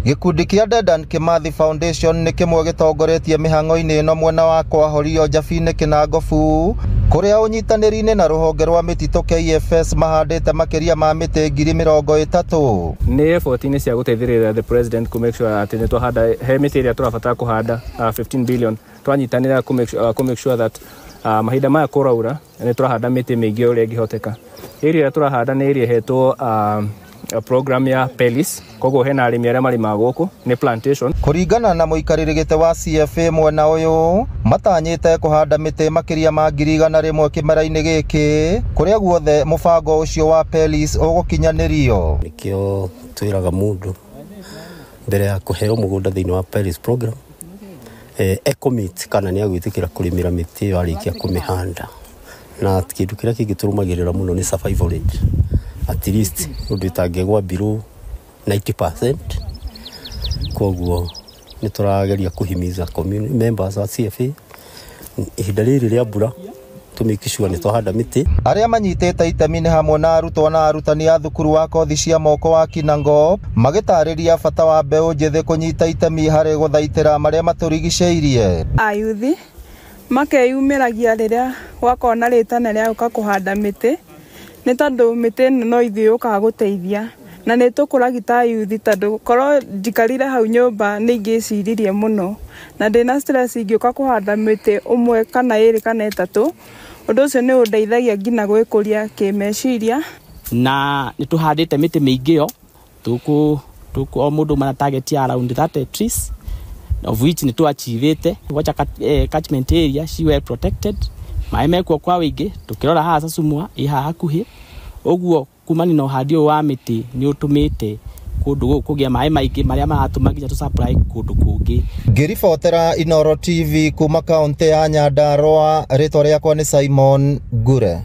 Gĩkundi kĩa Dedan Kimathi Foundation nĩ kĩmwe gĩtongoretie mĩhang'o-inĩ ĩno mwena wa Kwahorio Njabini Kĩnangobu, kũrĩa ũnyitanĩri-inĩ na rũhonge rwa mĩtitũ KFS mahandĩte makĩria ma mĩtĩ 30,000. Nĩ effort-inĩ cia gũteithĩrĩria the president kũ make sure atĩ nĩ twahanda he mĩtĩ ĩrĩa tũrabatara kũhanda, 15 billion twanyitanĩra kũ make sure that mahinda maya kũraura nĩ tũrahanda mĩtĩ mĩingĩ ũrĩa ĩngĩhoteka. Area ĩrĩa tũrahanda nĩ area ĩhetwo program ya PELIS, koguo hena arĩmi arĩa marĩmaga gũkũ nĩ plantation. Kũringana na mũikarĩri gĩtĩ wa CFA mwena ũyũ, matanyĩte kũhanda mĩtĩ makĩria ma 100,000 kĩmera-inĩ gĩkĩ, kũrĩa guothe mũbango ũcio wa PELIS ũgũkinyanĩrio. Nĩkĩo twĩraga mũndũ mbere ya kũheo mũgũnda thĩinĩ wa PELIS program e-commit kana nĩ agwĩtĩkĩra kũrĩmĩra mĩtĩ ĩyo arĩkia kũmĩhanda. Na kĩndũ kĩrĩa kĩngĩ tũrũmagĩrĩra mũno nĩ survival rate, at least ũndũ ĩtangĩgwa below 90%. Koguo nĩ tũrageria kũhimiza community members a CFA ihinda rĩrĩ rĩa mbura tũ make sure nĩ twahanda mĩtĩ. Arĩa manyitĩte itemi nĩ hamwe na arutwo na arutani a thukuru wa kothi cia moko wa Kinango, magĩtarĩria bata wa mbeũ njĩthĩ kũnyita itemi harĩ gũthaitĩra marĩa matũrigicĩirie. Ayuthi makeyumĩragia rĩrĩa gwakorwo na rĩtana rĩa gũka kũhanda mĩtĩ, nĩ tondũ mĩtĩ ĩno no ithuĩ yũkaga gũteithia na nĩ tũkũragi ta yuthi, tondũ korwo njikarire hau nyũmba nĩ ingĩciririe mũno na ndĩna stress. Ingĩũka kũhanda mĩtĩ ũmwe kana ĩrĩ kana ĩtatũ, ũndũ ũcio nĩ ũndeithagia nginya gwĩkũria kĩmeciria. Na nĩ tũhandĩte mĩtĩ mĩingĩ yo tũkũ tũkũ o mũndũ mana target ya around 30 trees, of which nĩ tũachievĩte. Wacha catchment area ci well protected, maĩ mekuo kwa wĩingĩ. Tũkĩrora haha Sasumwa ĩ haha hakuhĩ ũguo, kumani na ũhandi ũyũ wa mĩtĩ nĩ ũtũmĩte kũndũ gũkũ kũgĩa maĩ maingĩ marĩa maratũma nginya tũ supply kũndũ kũngĩ. Ngĩribotera Inooro TV kuma kaũntĩ ya Nyandarũa, rĩtwa rĩakwa nĩ Simon Ngure.